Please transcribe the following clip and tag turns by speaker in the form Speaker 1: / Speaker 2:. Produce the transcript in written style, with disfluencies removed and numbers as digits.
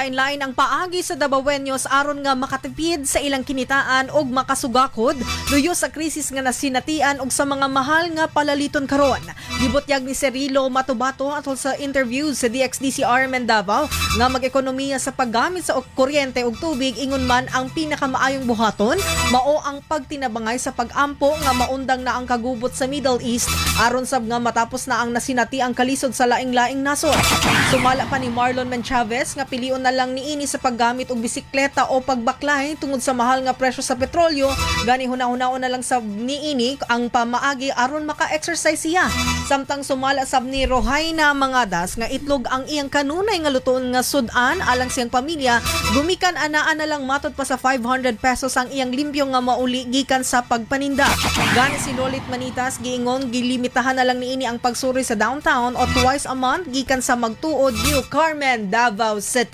Speaker 1: Lain-lain ang paagi sa Dabawenyos aron nga makatipid sa ilang kinitaan og makasugakod luyo sa krisis nga nasinatian og sa mga mahal nga palaliton karon. Gibutyag ni Cerilo Matubato atol sa interview sa DXDCR Davao nga mag-ekonomiya sa paggamit sa kuryente ug tubig ingon man ang pinakamaayong buhaton mao ang pagtinabangay sa pag-ampo nga maundang na ang kagubot sa Middle East aron sab nga matapos na ang nasinatiang kalisod sa laing-laing nasod. Sumala pa ni Marlon Menchavez nga pilion na lang niini sa paggamit og bisikleta o pagbaklay tungod sa mahal nga presyo sa petrolyo, gani huna-hunaon na lang sab niini ang pamaagi aron maka-exercise siya. Samtang sumala sab ni Rohaina Mangadas nga itlog ang iyang kanunay nga lutoon nga sudan alang siyang pamilya, gumikan anaa na lang matod pa sa 500 pesos ang iyang limpyo nga mauli gikan sa pagpaninda. Gani si Lolit Manitas giingon gilimitahan na lang niini ang pagsuri sa downtown o twice a month gikan sa magtuod New Carmen, Davao City.